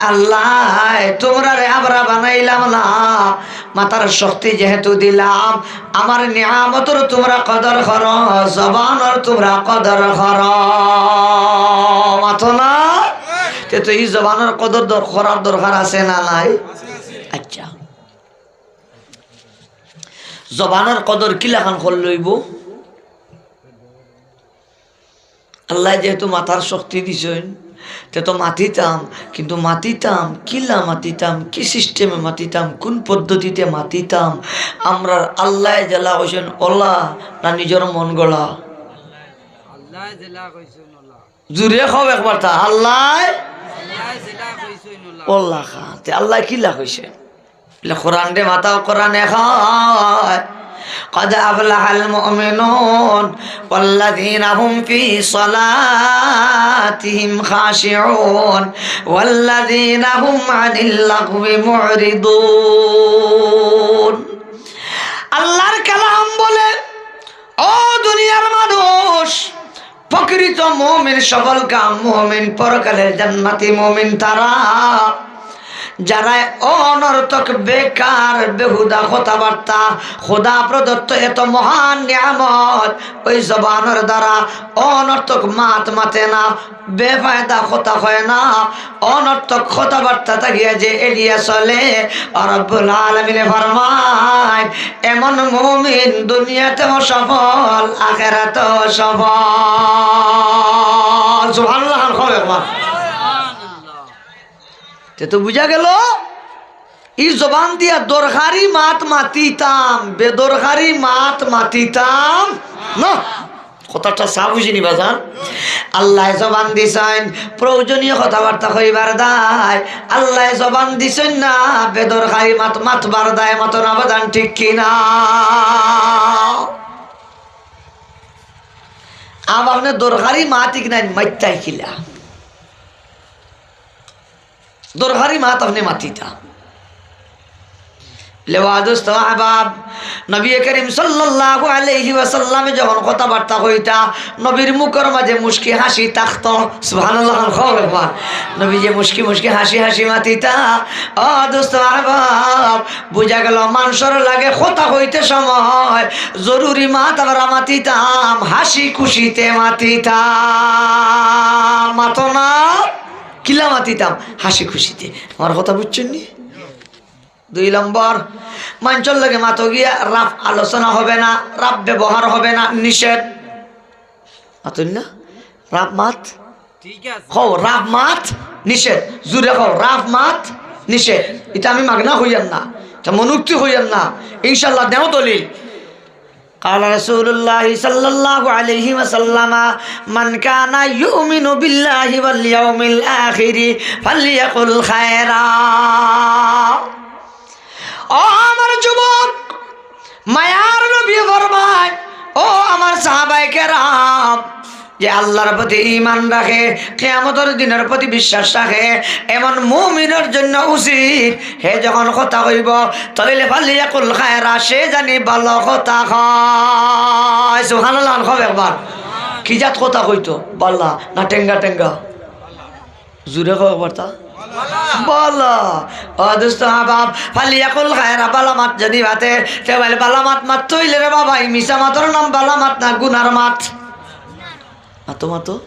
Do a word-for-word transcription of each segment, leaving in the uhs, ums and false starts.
আল্লাহ, তুমরারে আবরা বানাইলাম না, মাতার শক্তি যেহেতু দিলাম, আমার নিয়ামতর তুমরা কদর করো, জবানর তুমরা কদর করো। মাতো না? তে তো ই জবানর কদর দর-, করার দরকার আছে না নাই? আচ্ছা, জবানর কদর কিলাখান করলে অইবো? আল্লায় যেহেতু মাতার শক্তি দিছইন, তে তো মাতিতাম, কিন্তু মাতিতাম, কিলা মাতিতাম, কি সিস্টেমে মাতিতাম, কুন পদ্ধতিতে মাতিতাম? আমরার আল্লায় যেলা কইছইন অলা, না নিজর মন গড়া? আল্লায় যেলা কইছইন অলা। জুরে কও একবার তা, আল্লায়? আল্লায় যেলা কইছইন অলা। অলা খান, তে আল্লায় কিলা কইছইন? বলে, কোরআনরে মাতাও, কোরআনে কয়, قد أفلح المؤمنون والذين هم في صلاتهم خاشعون والذين هم عن اللغو معرضون। আল্লাহর কালাম বলে, ও দুনিয়ার মানুষ, প্রকৃত মুমিন, সফলকাম মুমিন, পরকালের জান্নাতি মুমিন তারা, যারা অনর্থক, বেকার, বেহুদা কথাবার্তা, খোদা প্রদত্ত এত মহান নিয়ামত, ওই জবানর দ্বারা অনর্থক মাত মাতে না, বেফায়দা কথা কয় না, অনর্থক কথাবার্তা থাকিয়া যে এড়িয়া চলে, রব্বুল আলামিনে ফরমায়, এমন মুমিন দুনিয়াতেও সফল, আখেরাতেও সফল। সুবহানাল্লাহ, আর কও একবার। তে তো বুঝা গেল, ই জবান দিয়া দরকারি মাত মাতিতাম, বেদরকারি মাত মাতিতাম না। কথাটা সাফ বুঝিনি বাজান? আল্লায় জবান দিছইন প্রয়োজনীয় কথাবার্তা কইবার দায়, আল্লায় জবান দিছইন না বেদরকারি মাত মাতবার দায়। মাতো না বাজান, ঠিক কি না? আব আপনে দরকারি মাত ইক নাই, মাততায় কিলা? দরকারি মাত আপনে মাতিতা। লেওয়া দোস্ত আহবাব, নবী করিম সাল্লাল্লাহু আলাইহি ওয়াসাল্লামে যখন কথাবার্তা কইতা, নবীর মুখর মাঝে মুস্কি হাসি থাকতো। সুবহানাল্লাহ, কও একবার। নবী যে মুস্কি মুস্কি হাসি হাসি মাতিতা, ও দোস্ত আহবাব, বুঝা গেল মানষর লগে কথা কইতে সময় জরুরি মাত আমরা মাতিতাম, হাসি খুশিতে মাতিতাম। মাতো না? কিলা মাতিতাম? হাসি খুশিতে। আমার কথা বুঝছইন নি? দুই নম্বর, মানষর লগে মাতো গিয়া রাফ আলোচনা হবে না, রাফ ব্যবহার হবে না, নিষেধ। মাতইন না? রাফ মাত? ঠিক আছে। কও, রাফ মাত নিষেধ। জুরে কও, রাফ মাত নিষেধ। ইটা আমি মাগনা কইয়ার না, ইটা মনোক্তি কইয়ার না। ইনশাআল্লাহ, দেও দলিল। قال رسول الله صلى الله عليه وسلم: من كان يؤمن بالله واليوم الآخر فليقل خيرا. ও আমার যুবক, মায়ার নবী ফরমায়, ও আমার সাহাবায়ে কেরাম, যে আল্লাহর প্রতি ঈমান রাখে, কিয়ামতর দিনর প্রতি বিশ্বাস রাখে, এমন মুমিনর জন্য উচিত, হে যখন কথা কইবো, তাইলে ফালিয়াকুল খায়রা, সে জানি ভালা কথা কয়। সুবহানাল্লাহ, কও একবার। কি জাত কথা কইতো? ভালা না টেঙ্গা টেঙ্গা? জুরে কও একবার তা। ভালা। ও দোস্ত আহবাব, ফালিয়াকুল খায়রা, ভালা মাত যদি মাতে, তে বলে, ভালা মাত মাততো অইলে রে বাবা, ই মিছা মাতর নাম ভালা মাত না, গুনার মাত। মাতো, মাতো।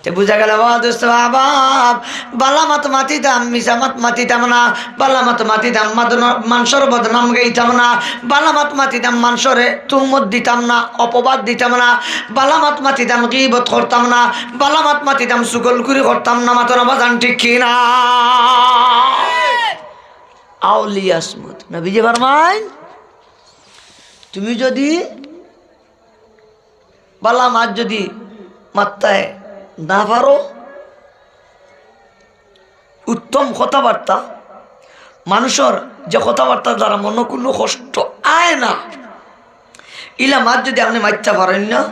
তে বুঝা গেল, ও দোস্ত আহবাব, ভালা মাত মাতিতাম, মিছা মাত মাতিতাম না, ভালা মাত মাতিতাম, মাদন-, মানষর বদনাম গাইতাম না, ভালা মাত মাতিতাম, মানষরে তুহমত দিতাম না, অপবাদ দিতাম না, ভালা মাত মাতিতাম, গীবত করতাম না, ভালা মাত মাতিতাম, চুগলখুরি করতাম না। মাতো না বাজান, ঠিক কি না? আও লিয়াসমুত। নবীজি ফরমাইন, তুমি যদি ভালা মাত যদি মাততায় না পারো, উত্তম কথাবার্তা, মানষর যে কথাবার্তা দ্বারা মনো কুনু কষ্ট আয় না, ইলা মাত যদি আপনে মাততা পারইন না,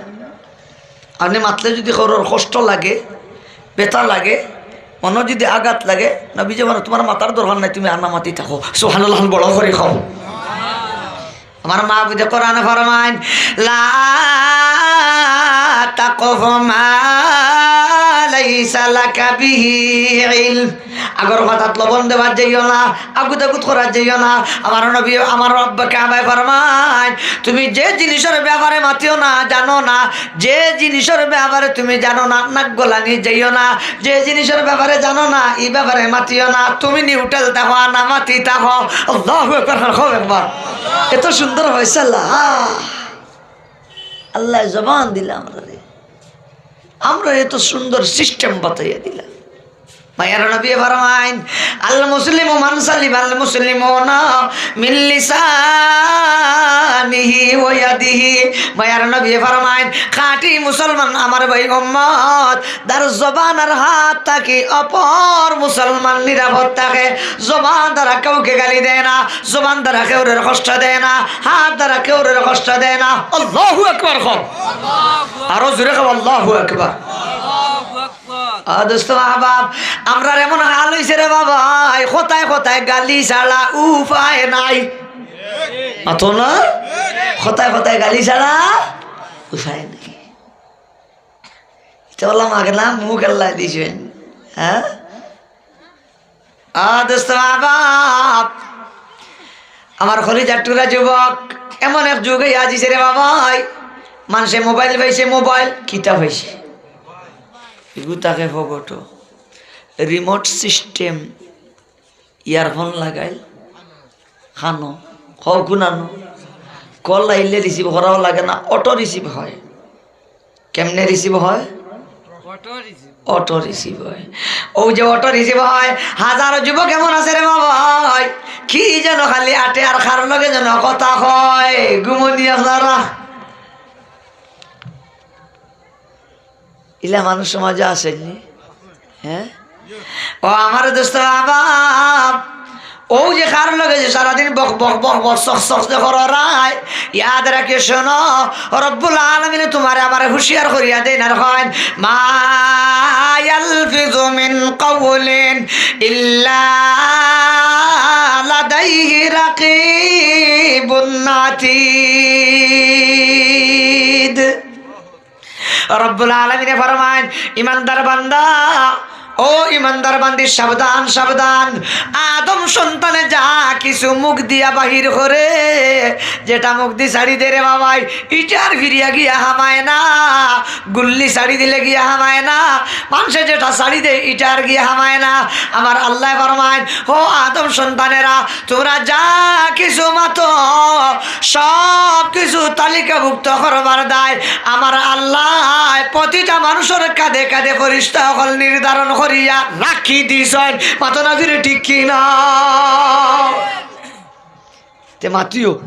আপনে মাতলে যদি কারোর কষ্ট লাগে, ব্যথা লাগে, মনো যদি আঘাত লাগে, নবীজি বলেন, "তুমার মাতার দরকার নাই, তুমি আর না মাতি থাকো।" সুবহানাল্লাহ, বড় করি কও। আমার মাবুদে কোরআনে ফরমাইন, "লা তাকফু মা লাইসা লাকা বিহি ইলম। আগর কথাত লবণ দেওয়ার যাইও না, আগুদ আগুদ করার যাইও না। আমার নবী, আমার রব্বে কাবায় ফরমাইন, তুমি যে জিনিসর ব্যাপারে মাতিও না, জানো না, যে জিনিসর ব্যাপারে তুমি জানো না, নাক গলানি যাইও না। যে জিনিসর ব্যাপারে জানো না, ই ব্যাপারে মাতিও না। তুমি নিউট্রাল থাকো, না মাতি থাকো। আল্লাহু আকবার, কও একবার। এত সুন্দর ফয়সালা। আল্লায় জবান দিলা আমরারে, আমরারে এত সুন্দর সিস্টেম বাতাইয়া দিলা। মায়ার নবী ফরমাইন, "আল মুসলিমু মান সালিমাল মুসলিমুনা মিন লিসানিহি ওয়া ইয়াদিহি।" মায়ার নবী ফরমাইন, খাঁটি মুসলমান আমার ভাই উম্মত, তার জবান আর হাত থাকি অপর মুসলমান নিরাপদ থাকে। জবান দ্বারা কাউকে গালি দেয় না, জবান দ্বারা কেউরের কষ্ট দেয় না, হাত দ্বারা কেউরের কষ্ট দেয় না। আল্লাহু আকবার কও। আরো জোরে কও, আল্লাহু আকবার। আ, দোস্ত আহবাব, আমরার এমন হাল অইছে রে বাবা, এই কথায় কথায় গালি ছাড়া উপায় নাই। মাতো না? কথায় কথায় গালি ছাড়া উপায় নাই। ইটা বললাম আগে না, মুখ আল্লায় দিছইন। হ্যাঁ? আ, দোস্ত আহবাব, আমার কলিজার টুকরা যুবক, এমন এক যুগ আইয়া গেছে রে বাবা, মানষে মোবাইল পাইছে, মোবাইল, কিতা পাইছে? ইগু থাকে ফগটো, রিমোট সিস্টেম, ইয়ারফোন লাগাইল, কানো, কও কুনানো, কল আইলে রিসিভ করাও লাগে না, অটো রিসিভ হয়। কেমনে রিসিভ হয়? Auto receive. অটো রিসিভ হয়। অউ যে অটো রিসিভ হয়, হাজারো যুবক এমন আছে রে বাবা, কি যেন খালি আটে আর কার লগে যেন কথা কয়, ঘুমনি আপনারা। ইলা মানুষ সমাজে আছেননি? হ্যাঁ? ও আমার দোস্ত আহবাব, অউ যে কার লগে যে সারাদিন বক বক বক বক সক সক যে কররায়, ইয়াদ রাখিও, শোনো, রব্বুল আলামিনে তুমারে আমারে হুঁশিয়ার করিয়া দেইন আর কইন, "মা ইয়ালফিজু মিন কাওলিন ইল্লা লাদাইহি রাকিবুন আতীদ।" রব্বুল আলামিনে ফরমাইন, "ইমানদার বান্দা, ও ইমানদার বান্দি, সাবধান, সাবধান। আদম সন্তানে যা কিছু মুখ দিয়া বাহির করে, যেটা মুখ দি ছাড়ি দে রে বাবাই, ইটার ফিরিয়া গিয়া হামায় না। গুল্লি ছাড়ি দিলে গিয়া হামায় না। মানষে যেটা ছাড়ি দে, ইটার গিয়া হামায় না।" আমার আল্লায় ফরমাইন, ও আদম সন্তানেরা, তুমরা যা কিছু মাতো, সব কিছু তালিকাভুক্ত করবার দায় আমার আল্লায় প্রতিটা মানুষর কাঁধে কাঁধে ফিরিস্তা অকল নির্ধারণ করিয়া রাখি দিছইন। মাতো না জুরে, ঠিক কি না? তে মাতিও।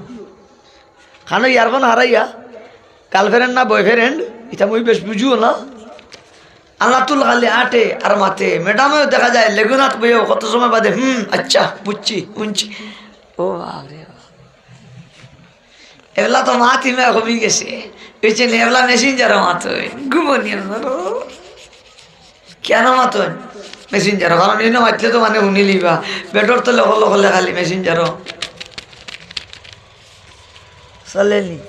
কানো ইয়ারফোন হারাইয়া, গার্লফ্রেন্ড না বয়ফ্রেন্ড, ইটা মুই বেশ বুঝিও না। আল্লাতুল খালি আটে আর মাতে, ম্যাডামেও দেখা যায় লেগুনাত বইয়াও কত সময় বাদে, "হুম, আচ্ছা, বুঝছি, হুনছি।" ও বাপ রে বাপ। এবলা তো মাত ইমা কমি গেছে। অইছে নি, এবলা মেসেঞ্জারো মাতইন। ঘুমনি আপনারা। কেনে মাতইন মেসেঞ্জারো? কারণ ইনো মাতলে তো মানে হুনিলিবা। বেডর তলে হকলে হকলে খালি মেসেঞ্জারো। চলেনি?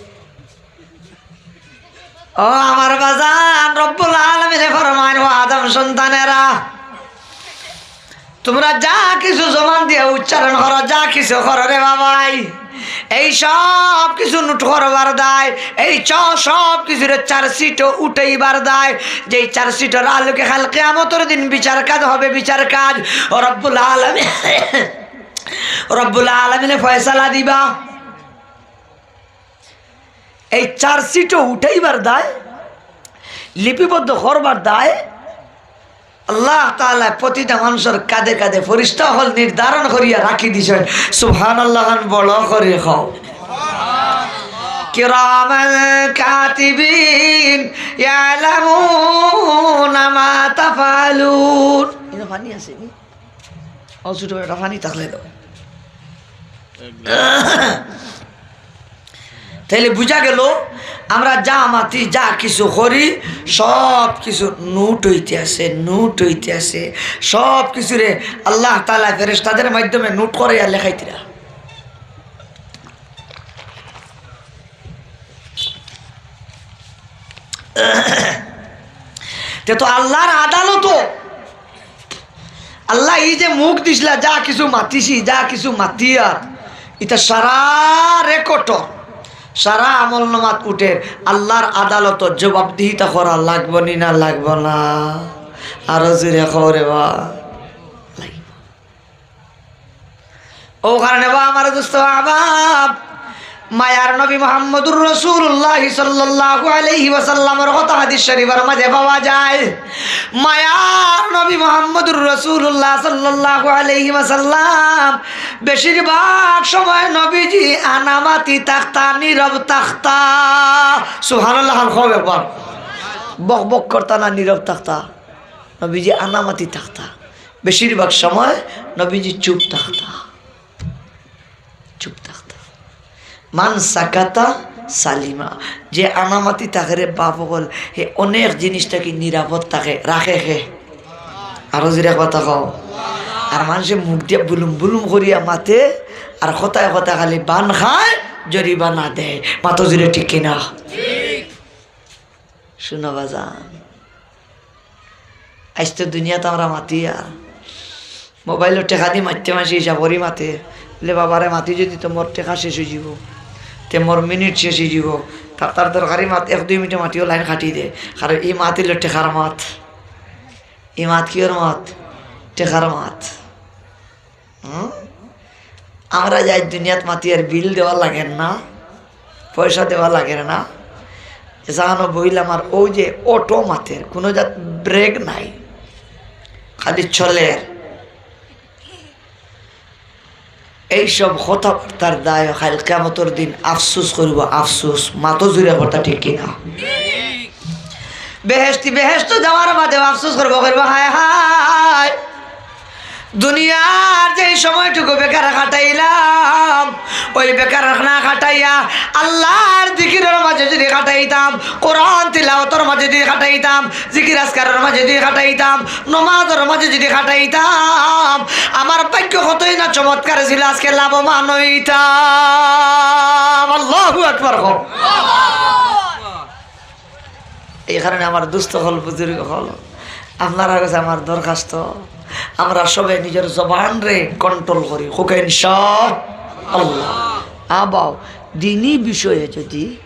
ও আমার বাজান, রব্বুল আলামিনে ফরমাইন, ও আদম সন্তানেরা, তুমরা যা কিছু জবান দিয়া উচ্চারণ করো, যা কিছু করো রে বাবাই, এই সব কিছু নোট করবার দায়, এই চ-, সব কিছুরে চার্জশিটো উঠাইবার দায়, যেই চার্জশিটর আলোকে কাল কিয়ামতর দিন বিচার কাজ হবে, বিচার কাজ। ও রব্বুল আলামিন, রব্বুল আলামিনে ফয়সালা দিবা। এই চার্জশিটো উঠাইবার দায়, লিপিবদ্ধ করবার দায় আল্লাহ তাআলা প্রতিটা মানুষর কাঁধে কাঁধে ফিরিস্তা অকল নির্ধারণ করিয়া রাখি দিছইন। সুবহানাল্লাহ খান বড় করি কও। কিরামান কাতিবিন ইয়ালামুনা মা তাফআলুন। ইনো পানি আছে নি? ও ছোট বেটা, পানি থাকলে দাও। তাইলে বুঝা গেল, আমরা যা মাতি, যা কিছু করি, সব কিছু নোট অইতে আছে, নোট অইতে আছে। সব কিছুরে আল্লাহ তাআলা ফেরেশতাদের মাধ্যমে নোট করাইয়া লেখাইতরা। তে তো আল্লার আদালতো আল্লায় ই যে মুখ দিছলা, যা কিছু মাতিছি, যা কিছু মাতিয়ার, ইতা সারা রেকর্ডর, সারা আমলনামাত উঠের। আল্লার আদালতো জবাবদিহিতা করা লাগবো নি না লাগবো না? আরো জোরে কও রে বা। অউ কারণে বা আমার দোস্ত আহবাব, মায়ার নবী মুহাম্মদুর রাসূলুল্লাহ সাল্লাল্লাহু আলাইহি ওয়াসাল্লামর কথা হাদিস শরীফর মাঝে পাওয়া যায়। মায়ার নবী মুহাম্মদুর রাসূলুল্লাহ সাল্লাল্লাহু আলাইহি ওয়াসাল্লাম বেশিরভাগ সময় নবীজি আনামাতি থাকতা, নীরব থাকতা। সুবহানাল্লাহ, আর কও একবার। বক বক করতা না, নীরব থাকতা? নবীজি আনামাতি থাকতা। বেশিরভাগ সময় নবীজি চুপ থাকতা, চুপ থাকতা। মান সাকাতা সালিমা, যে আনামাতি থাকে রে বাপ অকল, হে অনেক জিনিস থাকি নিরাপদ থাকে, রাখে হে। আরো জোরে কথা কও। আর মানষে মুখ দিয়া বুলুম বুলুম করিয়া মাতে, আর কথায় কথায় খালি বান খায়, জরিমানা দেয়। মাতো জোরে, ঠিক কিনা? শুনো বাজান, আইজ তো দুনিয়াত আমরা মাতি আর মোবাইলো টেকা দি মাততে মাসে হিসাব করি মাতে, বলে, "বাবারে, মাতি যদি তো মোর টেকা শেষ অইযিবো, তে মোর মিনিট শেষ অইযিবো।" তার, তার দরকারি মাত, এক দুই মিনিটে মাতিও, লাইন কাটি দে। কারণ ই মাত অইলো টেকার মাত। ই মাত কিওর মাত? টেকার মাত। হুম? আমরা যাই দুনিয়াত মাতি আর বিল দেওয়া লাগে না, পয়সা দেওয়া লাগে না। জানো বইলাম আর অউ যে অটো মাতের, কুনু জাত ব্রেক নাই, খালি চলের। এইসব কথাবার্তার দায় কাইল কিয়ামতর দিন আফসোস করিবো, আফসোস। মাতো জোরে কথা, ঠিক কিনা? বেহেশতি বেহেশতো যাওয়ার বাদেও আফসোস করিবো, কইবো, "হায় হায়, দুনিয়ার যেই সময়টুকু বেকার কাটাইলাম, অউ বেকার না কাটাইয়া আল্লার জিকিরর মাঝে যদি কাটাইতাম, কোরআন তিলাওয়াতর মাঝে যদি কাটাইতাম, জিকির আজকারর মাঝে যদি কাটাইতাম, নমাজর মাঝে যদি কাটাইতাম, আমার ভাগ্য কতই না চমৎকার ছিল, আজকে লাভবান অইতাম।" আল্লাহু আকবার কও। এই কারণে আমার দোস্ত অকল, বুজুর্গ অকল, আপনারার কাছে আমার দরখাস্ত, আমরা সবে নিজর জবানরে কন্ট্রোল করি, কউক্কা ইনশাআল্লাহ। আবাও দিনি বিষয়ে যদি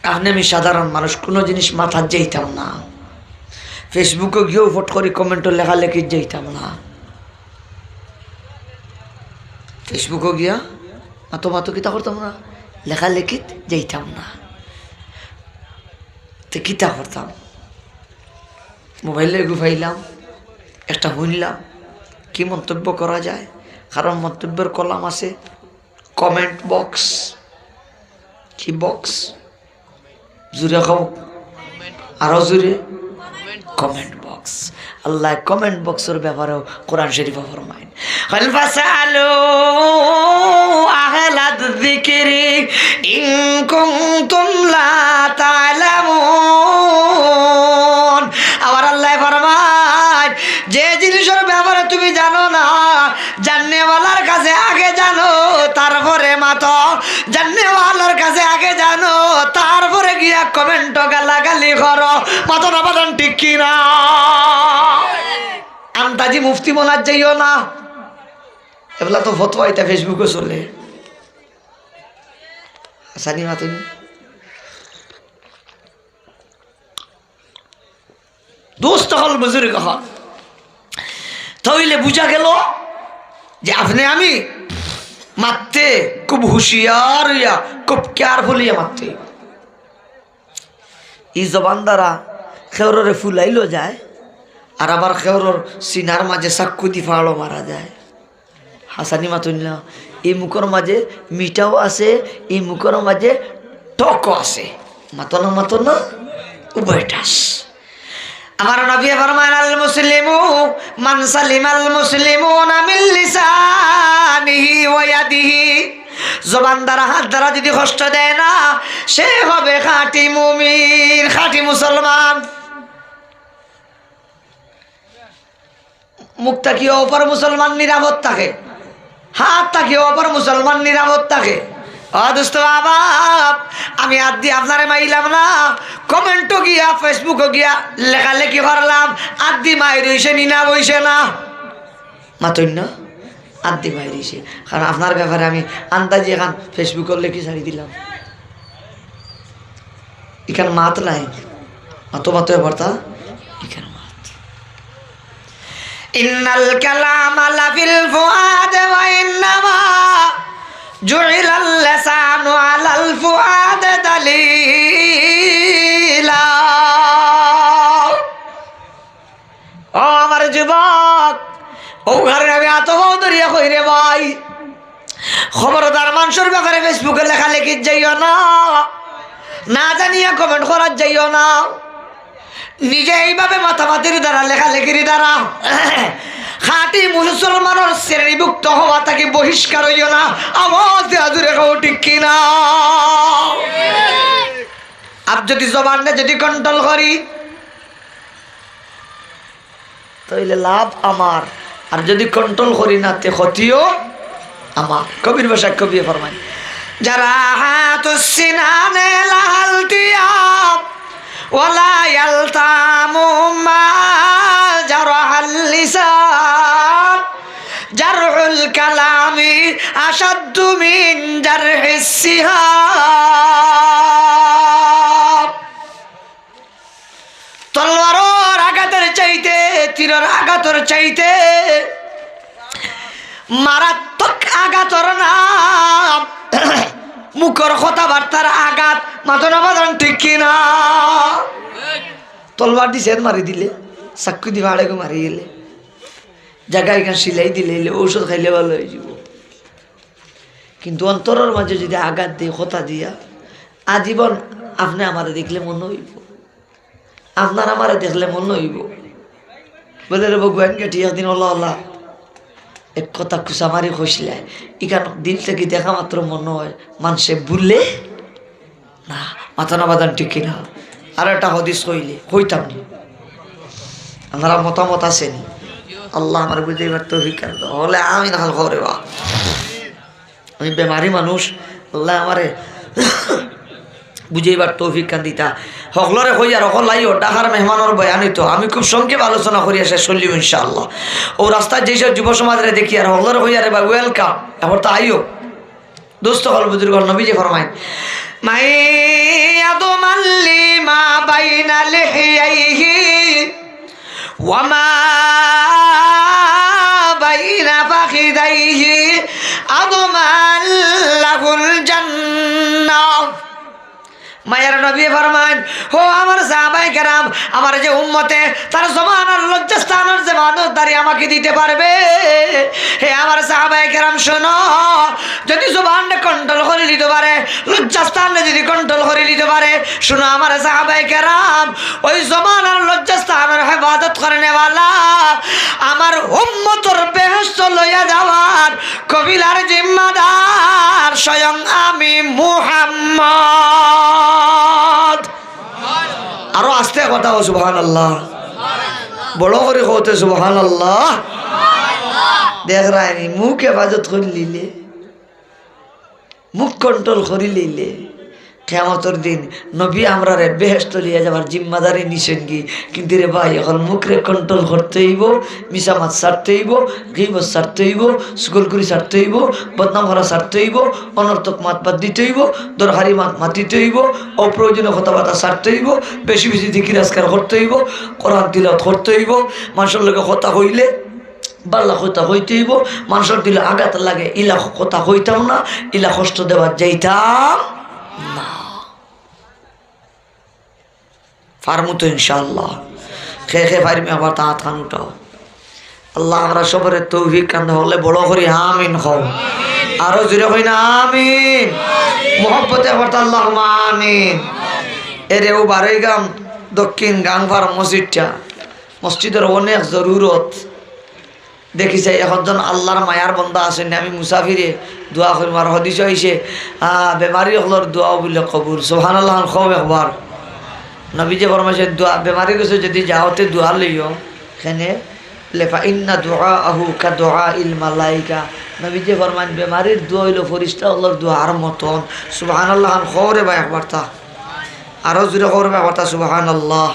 আপনে আমি সাধারণ মানুষ, কুনু জিনিস মাতাত যাইতাম না, Facebook-ও গিয়াও ফট করি কমেন্টো লেখালেখিত যাইতাম না। Facebook-ও গিয়া মাতো মাতো কিতা করতাম না, লেখালেখিত যাইতাম না। তে কিতা করতাম? মোবাইলো এগু পাইলাম, একটা হুনলাম, কি মন্তব্য করা যায়? কারণ মন্তব্যর কলাম আছে, কমেন্ট বক্স। কি বক্স? জোরে কও, আরো জোরে। Comment box. আল্লায় কমেন্ট বক্সর ব্যাপারেও কোরআন শরীফো ফরমাইন, "قل فاسألوا أهل الذكر إن كنتم لا تعلمون।" আবার আল্লায় ফরমাইন, যে জিনিসর ব্যাপারে তুমি জানো না, জাননেওয়ালার কাছে আগে জানো, তারপরে মাতো। জাননেওয়ালার কাছে আগে জানো, তারপরে গিয়া কমেন্টো গালাগালি করো। মাতো না বাজান, ঠিক কিনা? আন্তাজি মুফতি বনাত যাইও না। এবলা তো ফতোয়া ইতা Facebook-ও চলে। হাসানি মাতুন। দোস্ত অকল, বুজুর্গ অকল, তাইলে বুঝা গেল যে আপনে আমি মাততে খুব হুঁশিয়ার অইয়া, খুব কেয়ারফুল অইয়া মাততে। ই জবান দ্বারা কেউররে ফুলাইলো যায়, আর আবার কেউরর সিনার মাঝে চাক্কু দি ফাড়ও মারা যায়। হাসানি মাতুন না। ই মুখর মাঝে মিঠাও আছে, ই মুখর মাঝে টকও আছে। মাতো না, মাতো না, উভয় ঠাস। আমার নবী ফরমাইন, "আল মুসলিমু মান সালিমাল মুসলিমুনা মিন লিসানিহি ওয়া ইয়াদিহি।" জবান দ্বারা, হাত দ্বারা যদি কষ্ট দেয় না, সে হবে খাঁটি মুমিন, খাঁটি মুসলমান। মুখ থাকিও অপর মুসলমান নিরাপদ থাকে, হাত থাকিও অপর মুসলমান নিরাপদ থাকে, ও দোস্ত বাবা, আমি আত দি আপনারে মাইলাম না, কমেন্টো গিয়া, Facebook-ও গিয়া লেখালেখি করলাম, আত দি মাইর অইছে নি না অইছে না? মাতইন না, আত দি মাইর অইছে। কারণ আপনার ব্যাপারে আমি আন্দাজি এখান Facebook-ও লেখি ছাড়ি দিলাম। ইখান মাত নাই, মাতো মাতো এবার তা ইখান মাত। ইন্নাল কালামা লাফিল ফুআদ ওয়া ইন্নামা জুইলাল লিসানু আলাল ফুআদ দালিলা। ও আমার যুবক, ও কারণে আমি আত ধরিয়া কই রে ভাই, খবরদার মানষর ব্যাপারে Facebook-ও লেখালেখিত যাইও না, না জানিয়া কমেন্ট করাত যাইও না। নিজে এইভাবে মাতামাতির দ্বারা, লেখালেখির দ্বারা খাঁটি মুসলমানর শ্রেণীভুক্ত হওয়া থাকি বহিষ্কার অইও না। আওয়াজ দিয়া জুরে কও ঠিক কি না? আর যদি জবানরে যদি কন্ট্রোল করি, তাইলে লাভ আমার, আর যদি কন্ট্রোল করি না, তে ক্ষতিও আমার। কবির ভাষায় কবিয়ে ফরমায়, জারাহাতুস সিনানে লাহাল তিয়াব ওয়ালা ইয়ালতামু মা জারাহাল লিসান, জারহুল কালামি আশাদ্দু মিন জারহিস সিহাম। তলোয়ারর আঘাতর চাইতে, তীরর আঘাতর চাইতে মারাত্মক আঘাতর নাম মুখর কথাবার্তার আঘাত। মাতো না বাজান, ঠিক কি না? তলোয়ার দি ছেদ মারি দিলে, চাক্কু দি ফাড়েগু মারি গেলে, জাগা ইখান সিলাই দিলে, ইলে ঔষধ খাইলে ভালা অইযিবো। কিন্তু অন্তরর মাঝে যদি আঘাত দেয় কথা দিয়া, আজীবন আপনে আমারে দেখলে মনো অইবো, আপনার আমারে দেখলে মনো অইবো, বলে, "রে বগুয়ান গেটি একদিন অলা অলা এক কথা খুচা মারি কইছলায়, ইখান দিল থাকি দেখা মাত্র মনো অয়, মানষে ভুলে না।" মাতো না বাজান, ঠিক কি না? আর একটা হাদিস কইলে কইতাম নি, আপনারা মতামত আছে নি? আল্লায় আমারে বুঝাইবার তৌফিক দান করো। হকলে আমিন খান কও রে বা। আমি বেমারি মানুষ, আল্লায় আমারে বুঝাইবার তৌফিক খান দিতা। হকলরে কইয়ার, হকল আইও, ঢাকার মেহমানর বয়ান অইতো। আমি খুব সংক্ষেপ আলোচনা করিয়া শেষ করিলিমু ইনশাআল্লাহ। অউ রাস্তাত যেই সব যুব সমাজরে দেখিয়ার, হকলরে কইয়ার, এবার welcome, এবার তো আইও। দোস্ত অকল, বুজুর্গ অকল, নবীজি ফরমাইন, "মান ইয়াদমান লি মা বাইনা লিহিয়াইহি ওয়া মা বাইনা ফাখিদাইহি আদমান লাহুল জান্নাহ।" মায়ার নবী ফরমাইন, "ও আমার সাহাবায়ে কেরাম, আমার যে উম্মতে তার জবান আর লজ্জাস্থানর যে মাদত দাড়ি আমাকে দিতে পারবে, হে আমার সাহাবায়ে কেরাম, শোনো, যদি জবানরে কন্ট্রোল করি নিতে পারে, লজ্জাস্থানরে যদি কন্ট্রোল করি নিতে পারে, শোনো আমার সাহাবায়ে কেরাম, ওই জবান আর লজ্জাস্থানর হেফাজত করনেওয়ালা আমার উম্মতর বেহেশত লইয়া যাওয়ার কবিলার জিম্মাদার স্বয়ং আমি মুহাম্মদ।" আরো আস্তে কথা কও, সুবহানাল্লাহ। বড় করি কওতে সুবহানাল্লাহ। দেখরায়নি, মুখ হেফাজত করিলিলে, মুখ কন্ট্রোল করিলিলে, কিয়ামতর দিন নবী আমরারে বেহেশত লইয়া যাবার জিম্মাদারি নিছইনগি। কিন্তু রে ভাই, অখন মুখরে কন্ট্রোল করতে অইবো, মিছা মাত ছাড়তে অইবো, গিবত ছাড়তে অইবো, চুগলখুরি ছাড়তে অইবো, বদনাম করা ছাড়তে অইবো, অনর্থক মাত বাদ দিতে অইবো, দরকারি মাত মাতিতে অইবো, অপ্রয়োজনীয় কথাবার্তা ছাড়তে অইবো, বেশি বেশি জিকির আজকার করতে অইবো, কোরআন তিলাওয়াত করতে অইবো, মানষর লগে কথা কইলে ভালা কথা কইতে অইবো, মানষর দিলো আঘাত লাগে, ইলা কথা কইতাম না, ইলা কষ্ট দেওয়াত যাইতাম না। পারমু তো ইনশাআল্লাহ। কে কে পারমু আবার তে আতখান উঠাও। আল্লায় আমরা সবরে তৌফিক খান দেউক, অইলে বড় করি আমিন কও। আরো জোরে কইন না আমিন। মহব্বতে আবার তে আল্লাহুম্মা আমিন। এরে অউ বারইগাম দক্ষিণ গাংফার মসজিদটা, মসজিদর অনেক জরুরত। দেখি চাই, একজন আল্লার মায়ার বন্দা আছইন, আমি মুসাফিরে দোয়া করিমু। আর হাদিসো আইছে, আ, বেমারি অকলর দোয়াও বুলে কবুল। সুবহানাল্লাহ খান কও একবার। নবীজি ফরমাইছে, দোয়া, বেমারি গেছো যদি যাও তে দোয়া লইও। কেনে? বলে, "ফাইন্না দুআআহু কাদুআইল মালাইকা।" নবীজি ফরমাইন, "বেমারির দোয়া অইলো ফিরিস্তা অকলর দোয়ার মতন।" সুবহানাল্লাহ খান কও রে বা একবার তা। আরো জোরে কও রে বা একবার তা, সুবহানাল্লাহ।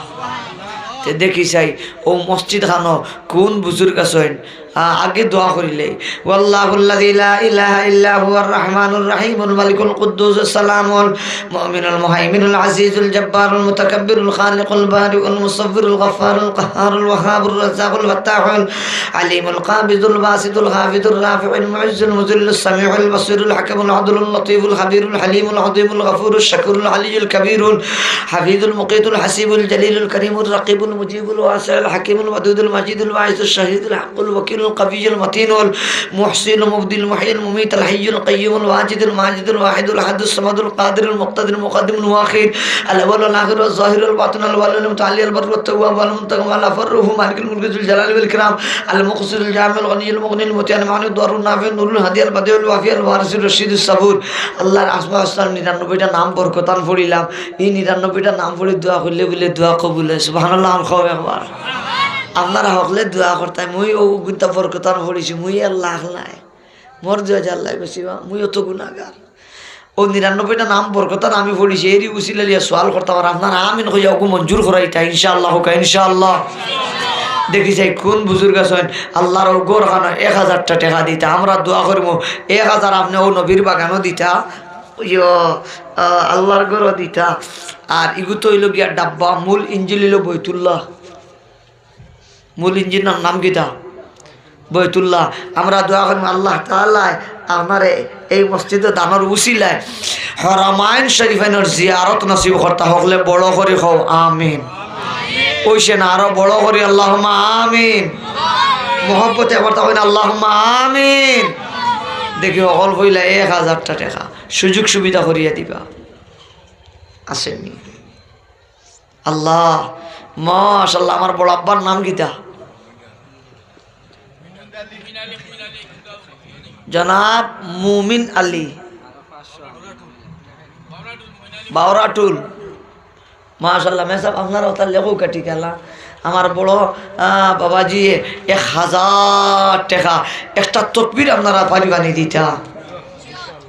তে দেখি চাই, অউ মসজিদ খানো কুন বুজুর্গ আছইন, আ, আগে দোয়া করিলে, "ওয়াল্লাহুল্লাযী লা ইলাহা ইল্লা হুয়ার রাহমানুর রাহিমুল মালিকুল কুদ্দুসুস সালামুল মুমিনুল মুহাইমিনুল আজিজুল জাব্বারুল মুতাকাব্বিরুল খালিকুল বারিউল মুসাব্বিরুল গাফফারুল কাহহারুল ওয়াহহাবুর রাজ্জাকুল ফাত্তাহুল আলিমুল কাবিদুল বাসিতুল খাফিদুর রাফিউল মুইজ্জুল মুজিল্লুস সামিউল বাসিরুল হাকিমুল আদলুল লতিফুল খাবিরুল হালিমুল আযীমুল গাফুরুশ শাকুরুল আলিয়্যুল কাবীরুল হাফিজুল মুকিতুল হাসিবুল জলিলুল করিমুল রাকিবুল মুজিবুল ওয়াসিউল হাকিমুল ওয়াদুদুল মাজিদুল ওয়াইসুশ শাহিদুল হাক্কুল ওয়াকিলুল কাবিয়ুল মতিনুল মুহসিনুল মুবদিউল মুহয়িল মুমিতুল হাইয়ুল কাইয়্যুমুল ওয়াজিদুল মাজিদুল ওয়াহিদুল আহাদুস সামাদুল কাদিরুল মুক্তাদিরুল মুকাদ্দিমুল মুআখির আল আউয়ালুল আখিরুল জাহিরুল বাতিনুল ওয়ালিউল মুতাআল্লিউল বাররুত তাওয়াবুল মুনতাকিমুল মুতাকাব্বিরুল মুতাআল্লিমুল মুলকুল জুল জালালি ওয়াল ইকরাম আল মুকসিতুল জামিউল গনিয়ুল মুগনিল মুতিউল মানিউদ দুররুন নাফিউন নুরুল হাদিউল বাদিউল ওয়াফিউল ওয়ারিসুর রশিদুস সাবুর। আল্লাহর আসমা হুসনার নিরানব্বইটা নাম বরকতান পড়িলাম। ই নিরানব্বইটা নাম পড়ি দোয়া করলে বুলে দোয়া কবুল অয়। সুবহানাল্লাহ খান কও একবার। আপনারা হকলে দোয়া করতায়, মুই অউ গুনতা বরকতান পড়িছি, মুই আল্লাহ আখলাই। মোর দোয়া যে আল্লায় বেশিবা, মুই অত গুনাগার। অউ নিরানব্বইটা নাম বরকতান আমি পড়িছি, এরি উসিলা লইয়া সওয়াল করতাম, আর আপনারা আমিন কইয়া অগু মঞ্জুর করাইতা, ইনশাআল্লাহ কউক্কা, ইনশাআল্লাহ। দেখি চাই কুন বুজুর্গ আছইন, আল্লাহর অউ ঘর খানো এক হাজারটা টেকা দিতা, আমরা দোয়া করিমু, এক হাজার আপনে অউ নবীর বাগানো দিতা, ইয়ো, আ, আল্লাহর ঘরো দিতা। আর ইগু তো অইলো গিয়া ডাব্বা, মূল ইঞ্জিন অইলো বৈতুল্লাহ। মূল ইঞ্জিনর নাম কিতা? বৈতুল্লাহ। আমরা দোয়া করিমু, আল্লাহ তাআলায় আপনারে এই মসজিদে দানর উসিলায় হরামাইন শরীফাইনর জিয়ারত নসিব করতা, হকলে বড় করি কও আমিন। অইছে না, আরো বড় করি আল্লাহুম্মা আমিন। মহব্বতে একবার তা কইন আল্লাহুম্মা আমিন। দেখি হকল কইলা এক হাজারটা টেকা সুযোগ সুবিধা করিয়া দিবা। আছেনি? আল্লাহ, মাশাআল্লাহ, আমার বড় আব্বার নাম কিতা? জনাব মুমিন আলী, বাওরাটুল। মাশাআল্লাহ, মেসাব, আপনারা অতা লেখউক্কা ঠিকানা। আমার বড়, আহ, বাবাজি, এক হাজার টেকা, একটা তকবির আপনারা পারিবানি দিতা।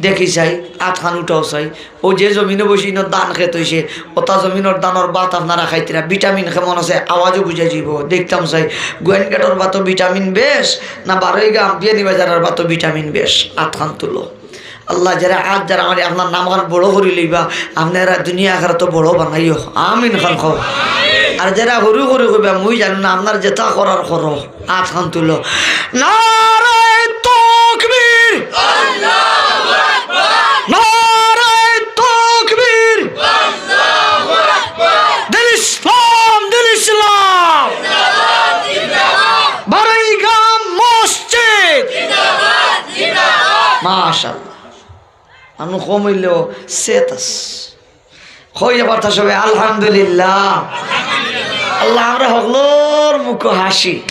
দেখি চাই, আতখান উঠাও চাই। অউ যে জমিনো বইছি, ইনো ধান খেত অইছে, অতা জমিনর ধানর ভাত আপনারা খাইতরা, ভিটামিন কেমন আছে, আওয়াজো বুঝা যাইবো, দেখতাম চাই। গোয়াইনঘাটর ভাতো ভিটামিন বেশ, না বারইগাম বিয়ানীবাজারর ভাতো ভিটামিন বেশ? আতখান তুলো। আল্লাহ, যেরা আত যারা মারি আপনার নাম খান বড় করি লইবা, আপনারা দুনিয়া আখেরাতো বড় বানাইও, আমিন খান কও। আর যেরা হুরু হুরু কইবা, মুই জানি না, আপনার যেতা করার করো। আতখান তুলো। নারায়ে তাকবীর! আল্লাহু আকবার! নারায়ে তাকবীর! আল্লাহু আকবার! দিল ইসলাম, দিল ইসলাম! জিন্দাবাদ, জিন্দাবাদ! বারইগাম মসজিদ! জিন্দাবাদ, জিন্দাবাদ! মাশাআল্লাহ। আনু কম অইলেও সেতাস। কইয়া পারতা সবে আলহামদুলিল্লাহ। আল্লাহ, আমরা হকলর মুখো হাসি।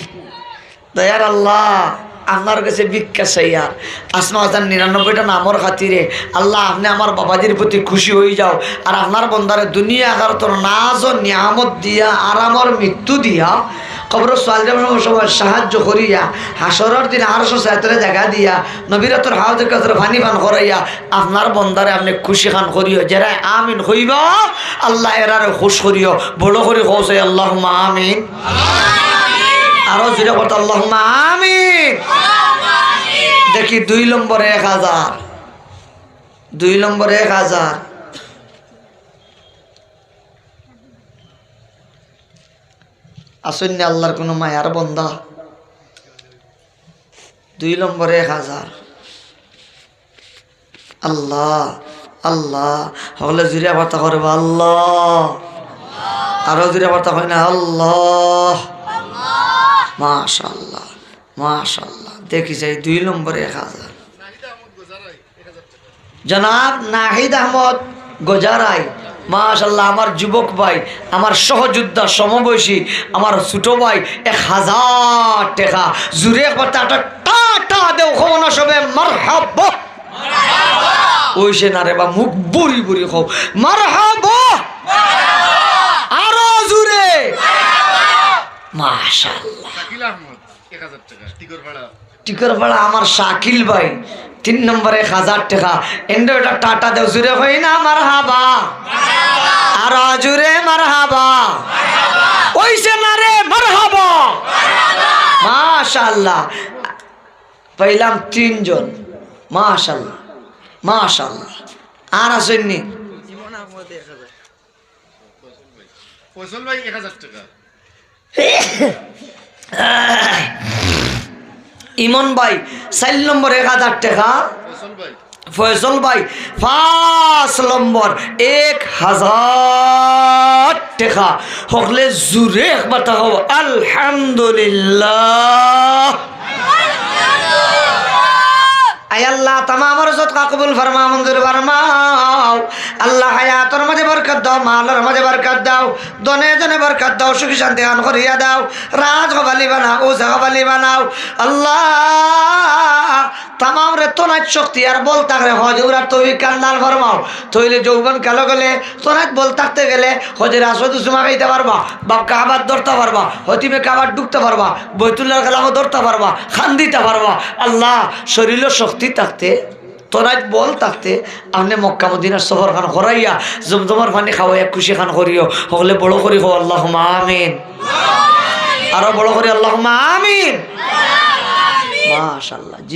দয়ার আল্লাহ, আপনার গেছে ভিক্ষা চাইয়ার। আসমা হাসান নিরানব্বইটা নামর খাতিরে, আল্লাহ, আপনে আমার বাবাজির প্রতি খুশি অইযাও। আর আপনার বন্দারে দুনিয়া আখেরাতর নাজ ও নিয়ামত দিয়া, আরামর মৃত্যু দিয়া, কবরো সওয়াল জওয়াবর সময় সাহায্য করিয়া, হাশরর দিন আরশর ছায়াতলে জাগা দিয়া, নবীর আতর হাউজে কাউসারো পানি পান করাইয়া, আপনার বন্দারে আপনে খুশি খান করিও, যেরায় আমিন কইবা, আল্লাহ এরারে খুশ করিও। বড় করি কও চাই, আল্লাহুম্মা আমিন। আরো জোরে করতা, আল্লাহুম্মা আমিন। দেখি দুই নম্বরে এক হাজার, দুই নম্বরে এক হাজার। আছইন নি আল্লাহর কুনু মায়ার বন্দা? দুই নম্বরে এক হাজার। আল্লাহ, আল্লাহ। হকলে জোরে আবার তা করে বা, আল্লাহ। আরো জোরে আবার তা হয় না, আল্লাহ। মাশাআল্লাহ, মাশাআল্লাহ। দেখি চাই দুই নম্বরে এক হাজার। জনাব নাহিদ আহমদ গজারাই, মাশাআল্লাহ, আমার যুবক ভাই, আমার সহযোদ্ধা, সমবয়সী, আমার ছোট ভাই, এক হাজার টেকা। জোরে একবার তা একটা টা টা দেও, কও না সবে মারহাবা। অইছে না রে বা, মুখ বুড়ি বুড়ি কও, মারহাবা। আরো জোরে। মাশাআল্লাহ। শাকিল আহমদ। টিকরপাড়া আমার শাকিল ভাই, তিন নম্বরে এক হাজার টেকা। এন্ডে ওটা টাটা দেও, জুরে কই না মারহাবা। আর জুরে মারহাবা। ওইছে না রে, মারহাবা। মাশাআল্লাহ। পাইলাম তিনজন। মাশাআল্লাহ, মাশাআল্লাহ। আর আছেননি? ফয়সল ভাই এক হাজার টেকা। ইমন ভাই চাইর নম্বর এক হাজার টেকা। ফয়সল ভাই পাঁচ নম্বর এক হাজার টেকা। হকলে জুরে একবার তা কও, আলহামদুলিল্লাহ। আয় আল্লাহ, তামামর সদকা কবুল ফরমাও, মঞ্জুর ফরমাও। আল্লাহ, হায়াতর মাঝে বরকত দাও, মালর মাঝে বরকত দাও, ধনে ধনে বরকত দাও, সুখী শান্তি খান করিয়া দাও, রাজ কপালি বানাও, উজা কপালি বানাও। আল্লাহ, তামামরে তনাত শক্তি আর বল থাকরে হজ উমরার তৌফিক খান দান ফরমাও। তইলে যৌবন কালো গেলে তনাত বল থাকতে গেলে হজরে আসওয়াদ উসুমা খাইতে পারবা, বাপ কাবাত ধরতে পারবা, হতিমে কাবাত ঢুকতে পারবা, বৈতুল্লাহর কালামো ধরতে পারবা, খান দিতে পারবা। আল্লাহ, শরীরো শক্তি থাকতে, তনাত বল থাকতে, আপনে মক্কা মদিনার সফর খান করাইয়া, জমজমর পানি খাওয়াইয়া খুশি খান করিও। হকলে বড় করি কও, আল্লাহুম্মা আমিন। আরো বড় করি, আল্লাহুম্মা আমিন। মাশাআল্লাহ। জি।